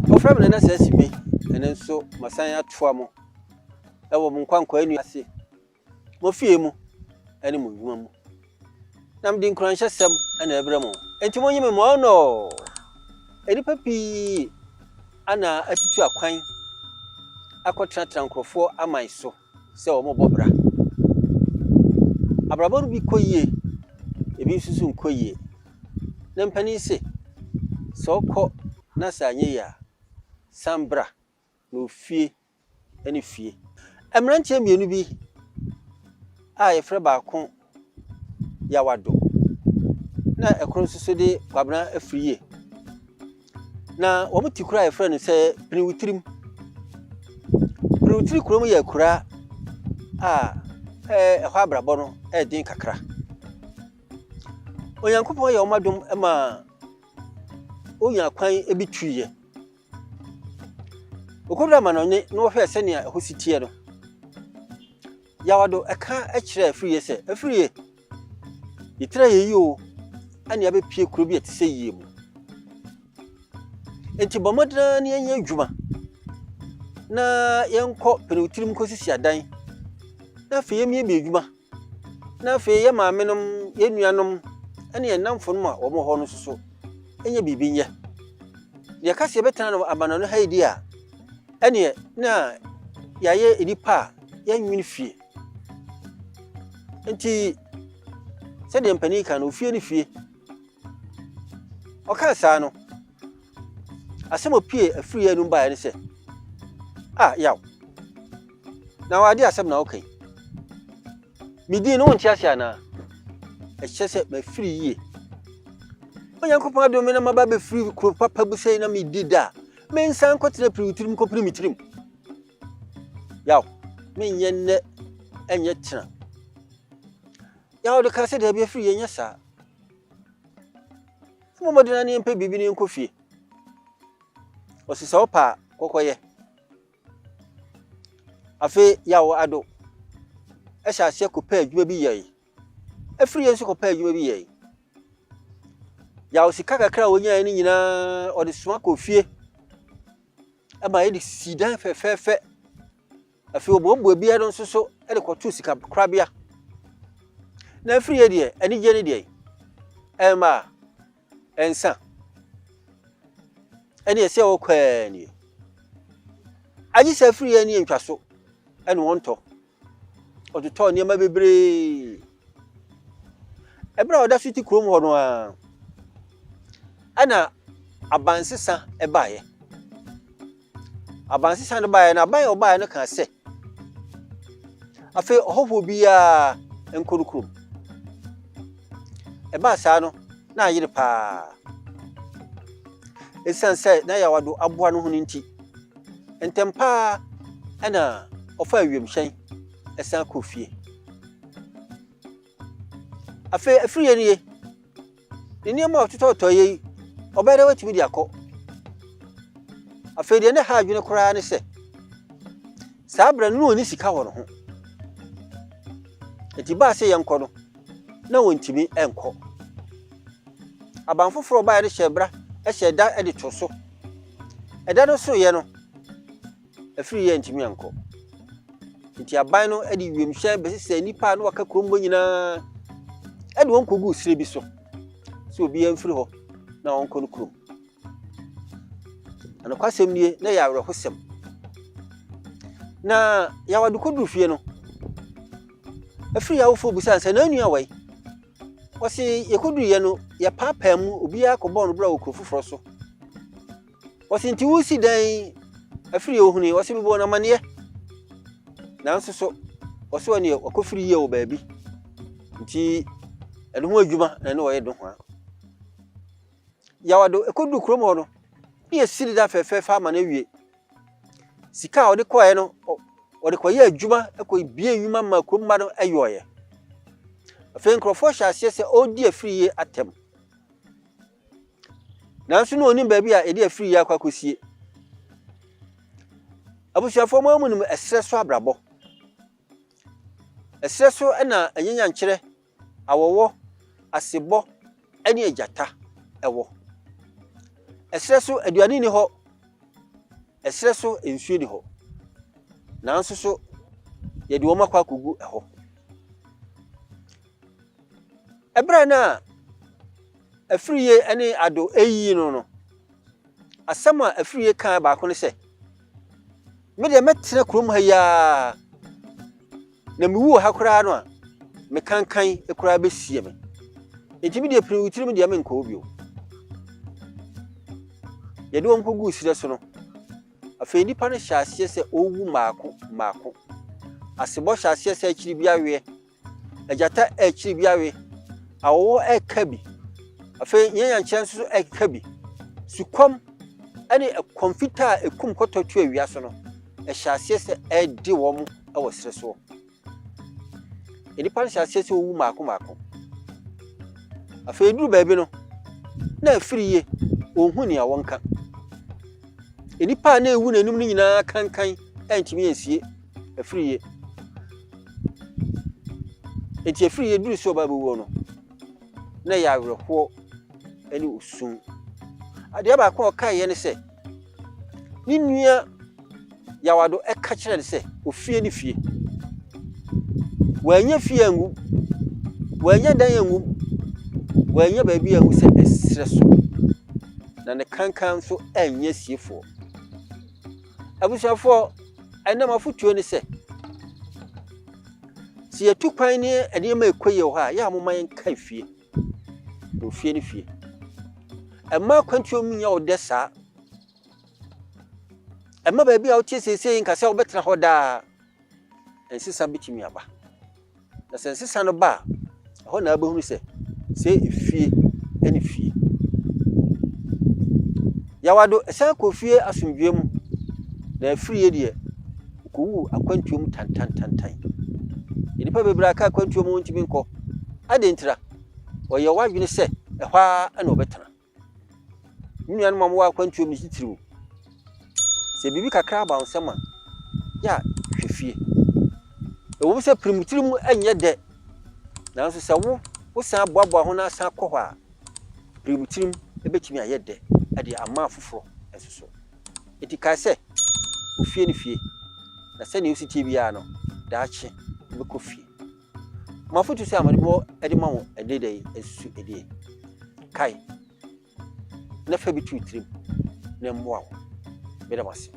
Wɔfrɛ me Nana Sasibe, ɛno nso masan atoa mo wɔ mo nkwankwaa nua ase, mo fie mu ne mo nnwuma mu. Na mede nkuranhyɛsɛm na ɛbrɛ mo. Enti monye me mɔɔnɔ! Nnipa pii ana atutu akwan akɔtenatena nkurɔfoɔ aman so sɛ wɔrebɔ bra. Abrabɔ no bi kɔ yie, ebi nso so nkɔ yie. Na mpanin se, sɛ wokɔ na sɛ anyɛ yie a, san bra na ofie ne fie. Mmeranteɛ mmienu bi a wɔfrɛ baako Yawado, na ɛkoro nso so de Kwabena Afriyie. Na wɔte kuro a wɔfrɛ no sɛ Piniwtirim. Piniwtiri kurom yɛ akura a ɛhɔ abrabɔ no yɛ den kakra. Onyankopɔn yɛ wɔn adom ma wonya kwan bi tuiɛ. Wɔkɔduruu amanɔne na wɔhwɛɛ sɛnea ɛhɔ si teɛ no, Yawado ka kyerɛɛ Afriyie sɛ, Afriyie, yɛtiri ayɛ yie o, ɛne abɛpie kuro bi a ɛte sɛ yie mu. Enti bɔ mmɔden ara na yɛnyɛ adwuma na yɛnkɔ pene wo tirim nkɔsisi adan na afei yɛmmiemie adwuma. Na afei yɛn maamenom, yɛn nuanom, ne yɛn nnamfonom a wɔwɔ hɔ no nso so nyɛ biribi nyɛ. Na yɛka sɛ yɛbɛtena no amannɔne ha yi di a, ɛneɛ na yɛayɛ nnipa a yɛnwene fie. Nti sɛdeɛ mpanin ka no, ofie ne fie. Ɔkaa saa no, asɛm a opie afiri yɛn anum baeɛ ne sɛ, Ah, yaw. Na wade asɛm na woka yi. Me din no wonte ase anaa? Ɛkyerɛ sɛ mafiri yie. Onyankopɔn adom me na maba bɛfiri kuro papa bu sɛ na medi da a, mensan nkɔtena piriw tirim nkɔpiri me tirim. Yaw, menyɛ nnɛ ɛnyɛ tena. Yaw de kaa sɛ daabi afiri yɛnyɛ saa. Mmɔ mmɔden na yɛmpɛ biribi na yɛnkɔ fie. Ɔse sɛ wopɛ a kɔkɔyɛ. Afei Yaw Ado hyɛ aseɛ kɔpɛɛ adwuma bi yɛe. Afriyie nso kɔpɛɛ adwuma bi yɛe. Yaw sika kakra a ɔnyaeɛ no nyinaa ɔde soma kɔɔ fie ma yɛde sii dan fɛfɛɛfɛ. Afei ɔboaboa biara no nso so de kɔtoo sika korabea. Na Afriyie deɛ anigyeɛ ne deɛ ɛmma nsa. Ɛne ɛsɛ ɔkɔ ara nie. Agye sɛ afiri yɛn ne ntwa so ɛne wɔn tɔ. Ɔtotɔɔ nneɛma bebree. Ɛberɛ a ɔda so te kurom hɔ no ara, ɛna abansesa ɛbaeɛ. Abansesa no baeɛ no, aban a ɔbaeɛ no kaa sɛ, afei ɔhɔhoɔ biara nkɔ no kurom. Ɛbaa saa no, na ayere paa. Ɛsiane sɛ na Yawado aboa no ho no nti, ntɛm paa ɛna ɔfaa wiemhyɛn ɛsan kɔɔ fie. Afei afiri yɛ nie, ne nneɛma a ɔtotɔtɔeɛ yi, ɔbɛyɛ dɛ watumi de akɔ. Afei deɛ ne ha adwene koraa ne sɛ, saa berɛ no na ɔnni sika wɔ ne ho. Enti baa sɛ yɛnkɔ no, na wɔntumi nkɔ. Aban foforɔ ɔbaeɛ no hyɛɛ bra hyɛɛ da de to so. Ɛda no soeɛ no, Afiri yi antumi ankɔ. Nti aban no de wiemhyɛn bɛsesɛɛ nnipa a na wɔaka kurom hɔ nyinaa de wɔn kɔguu serɛ bi so sɛ obiara mfiri hɔ na ɔnkɔ no kurom. Na nokwasɛm nie, na ɛyɛ awerɛhosɛm. Na Yawade kɔduru fie no, afiri awofoɔ bisaa no sɛ, na nua wai? Ɔse yɛkɔduruiɛ no, yɛpaapaa mu, obiara kɔbɔɔ no bra wɔ kuro foforɔ so. Ɔse nti wosi dan afiri ohuni? Ɔse mebɔɔ no amaneɛ. Nanso so ɔse ɔneɛ wakɔfiri yie wɔ baabi. Nti ɛno ho adwuma na ɛne ɔyɛ do ho a. Yawado ɛkɔduru kurom hɔ no, ne yɛsi ne dan fɛfɛɛfɛ ama no awie. Sika a ɔde kɔɛ no, ɔde kɔyɛ adwuma, kɔbie nnwuma ma kurom mma no yɔɔyɛ. Afei nkurɔfoɔ hyɛ aseɛ sɛ ɔredi afiri yie atɛm. Nanso na ɔnim baabi a yɛde afiri yi akɔ akɔsie. Abusuafoɔ mo ara nim ɛserɛ so abrabɔ. Ɛserɛ so na anyanyankyerɛ, awɔwɔ, asebɔ ne agyata wɔ. Ɛserɛ so aduane nni hɔ. Ɛserɛ so nsuo nni hɔ, nanso so yɛde wɔn akɔ akɔgu ɛhɔ. Ɛberɛ a na Afriyie ne Ado reyiyi no no, asɛm a Afriyie kaa baako ne sɛ, Me deɛ mɛtena kurom ha yi ara, na mewu wɔ ha koraa no a, me kankan koraa bɛsie me. Enti me deɛ pini wo tirim deɛ menkɔ hɔ bio. Yɛde wɔn kɔguu serɛ so no, afei nnipa no hyɛ aseɛ sɛ ɔrewu mmaako mmaako. Asebɔ hyɛ aseɛ sɛ akyiri bi aweɛ, agyata rekyere bi awe, awɔwɔ reka bi, afei nyanyankyerɛ nso reka bi. Sukɔm ne ɛkɔm fitaa a ɛkum kɔtɔ tu awia so no, ɛhyɛ aseɛ sɛ ɛrede wɔn wɔ serɛ soɔ. Nnipa no hyɛ aseɛ sɛ wɔwu mmaako mmaako. Afei ɛduru baabi no, na afiri yie, wɔnhu nea wɔnka. Nnipa a na ɛwu n'anim no nyinaa kankan antumi ansie afiri yie. Enti afiri yie duru sɛ ɔba bɛwuo no, na ɛyɛ awerɛhoɔ ne osu. Adeɛ baako a ɔkaeɛ ne sɛ, ne nua Yawado ka kyerɛɛ no sɛ ofie ne fie. Wannya fie angu, wannya dan angu, wannya baabi angu sɛ ɛserɛ so, na ne kankan nso anyɛ siefoɔ. Abusuafoɔ, ɛnnɛ m'afotuo ne sɛ, sɛ yɛtu kwan ne nneɛma ɛkɔ yie wɔ hɔ a, yɛ a momma yɛnkae fie. Na ofie ne fie. Ɛmma akwantuo mu nyɛ wo dɛ saa. Ɛmma baabi a wote seesei nka sɛ wobɛtena hɔ daa. Nsesa betumi aba. Na sɛ nsesa no ba a, ɛhɔ na wobɛhunu sɛ sɛ efie ne fie. Yawado san kɔ fie asomdwoeɛ mu, na afirie deɛ, ɔkɔwuu akwantuo mu tantantantan. Nnipa bebree aka akwantuo mu wɔntumi nkɔ. Adɛn ntira? Wɔyɛ wɔn adwene sɛ ɛhɔ ara na wɔbɛtena. Me nuanom a mowɔ akwantuo mu no titiriw, sɛ biribi kakra aba wo nsam a, yɛ a hwɛ fie. Ɛwom sɛ pirimutiri mu nyɛ dɛ, nanso sɛ wo wosan boaboa ho na asan kɔ hɔ a, pirimutirim bɛtumi ayɛ dɛ de ama afoforɔ nso so. Enti kae sɛ, ofie ne fie, na sɛnea osi teɛ biara no, daakye wobɛkɔ fie. M'afotu sɛ amanebɔ de ma wo ɛnnɛ da yi nso nie, Kae na fa bi to wo tirim na ɛmmoa wo. Meda mo ase.